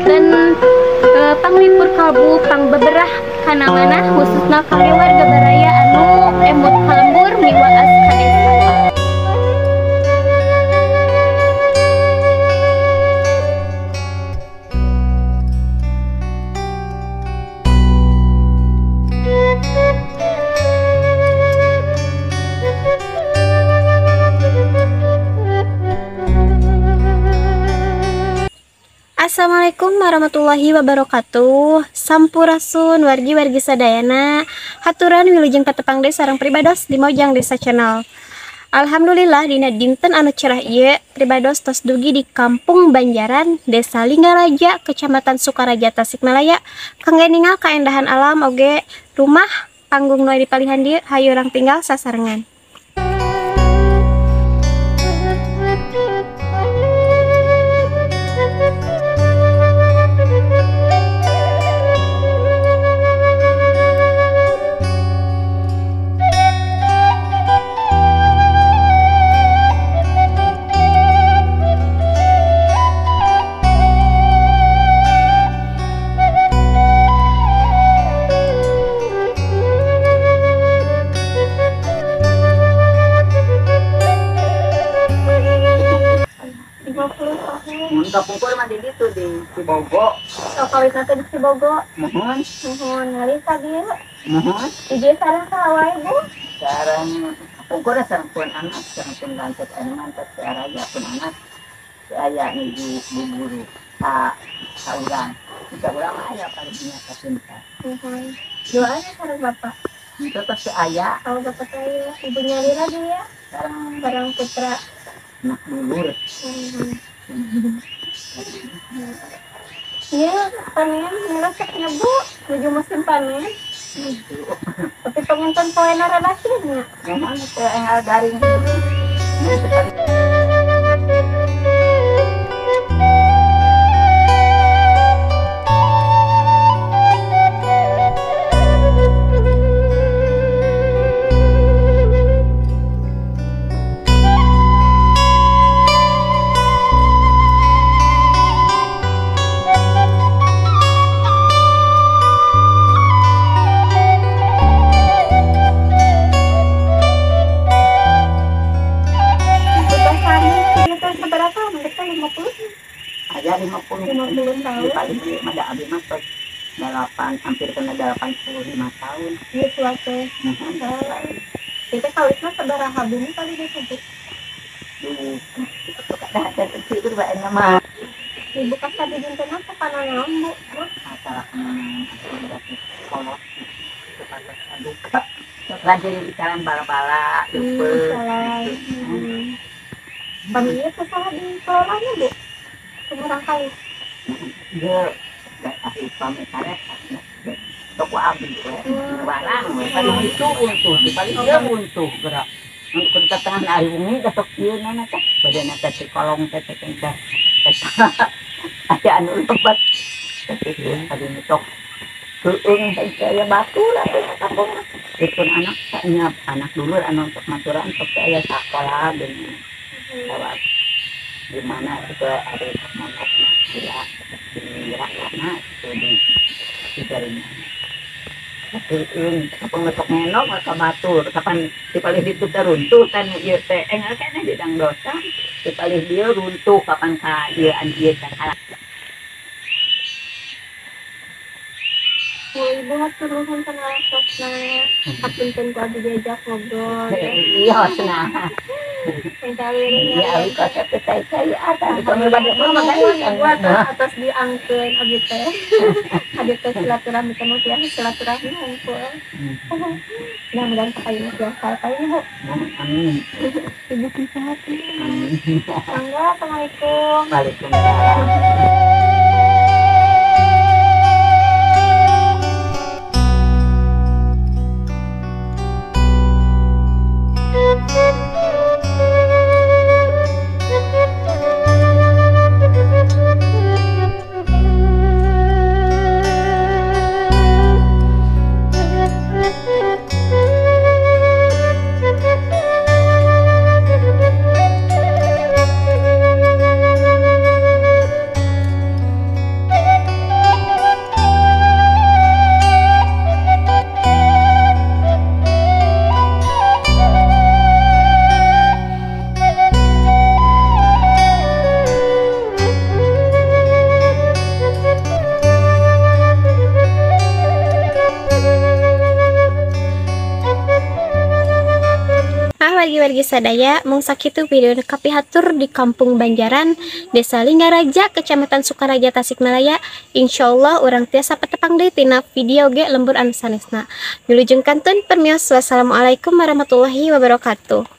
Janten panglipur kalbu pangbeberah kana manah khususna kangge warga baraya anu emut ka lembur miwaas ka desa. Assalamualaikum warahmatullahi wabarakatuh. Sampurasun wargi-wargi sadayana. Haturan wilujeng patepang deui sareng pribados di Mojang Desa Channel. Alhamdulillah dina dinten anu cerah ieu pribados tos dugi di Kampung Banjaran, Desa Linggaraja, Kecamatan Sukaraja, Tasikmalaya. Kangge ningal kaendahan alam oge rumah panggung nu aya di palihan dieu hayu urang tinggal sasarengan. Kapungkur mah di ditu di Cibogo. Oh, kawitna teh di Cibogo. Muhun. Muhun ngalih ka dieu. Muhun. Di dieu sareng saha wae, Bu? Sareng kapungkur sareng pun anak, sareng pun lanceuk anu mantep si Araja pun anak. Si aya nuju buburu ka urang. Ka urang mah aya parinya kapunta. Muhun. Doanya sareng bapak. Tetep si aya. Oh, bapak saya ibu nyalira dia. Sareng barang putra anak dulur. Iya, panen ngeresepnya Bu, menuju musim panen. Tapi penonton poena rada nya. Memang teh enggal garing. Aja 50 tahun. Paling mah da abi mah 8 hampir kena 85 tahun. Ieu tua teh. Kita kawitna sabaraha bumi kali disebut. Dah kecil bae mah. Ibu kasih dinten apa kana naon, Bu? Masalah kolot sepatas duka. Lagi icalan bala-bala, lupa. Pami ieu teh saha dikelolanya, Bu? Seberang kali. Iya, ahli pami karek. Toko abdi we, barang we, paling itu untuh, di paling dia untuh gerak. Mun ka tengah ari wengi da sok ieu na teh, badana teh si kolong teh teh teh. Aya anu lebat. Tapi adi sok heueung teh aya batu lah teh kampung. Itu anak nya anak dulur anu untuk maturan sok teh aya sakola geuning. Lewat di mana itu ada mondokna gila di rakana itu di jaringan. Heueung kapan ngetok ngenok ka batur kapan di palih ditu teh runtuh kan ieu teh enggal keneh di dangdosan di palih dieu runtuh kapan ka ieu an ieu teh kalah. Bu, Ibu hatur nuhun kana waktosna. Hapunten ku abdi diajak ngobrol. Iya, cenah. Iya, abi kasep teh cai ata di kami bade mah makanya atas diangkeun abdi teh. Abdi teh silaturahmi teh mah tiasa silaturahmi hungkul. Mudah-mudahan kapayunna tiasa kapayun Bu. Amin. Ibu sehat. Amin. Mangga, assalamualaikum. Waalaikumsalam. Ah, wargi-wargi sadaya, mung sakitu video kapihatur di Kampung Banjaran, Desa Lingaraja, Kecamatan Sukaraja, Tasikmalaya. Insyaallah urang tiasa patepang deui tina video ge lembur anu sanesna. Wilujeng kantun permios, wassalamualaikum warahmatullahi wabarakatuh.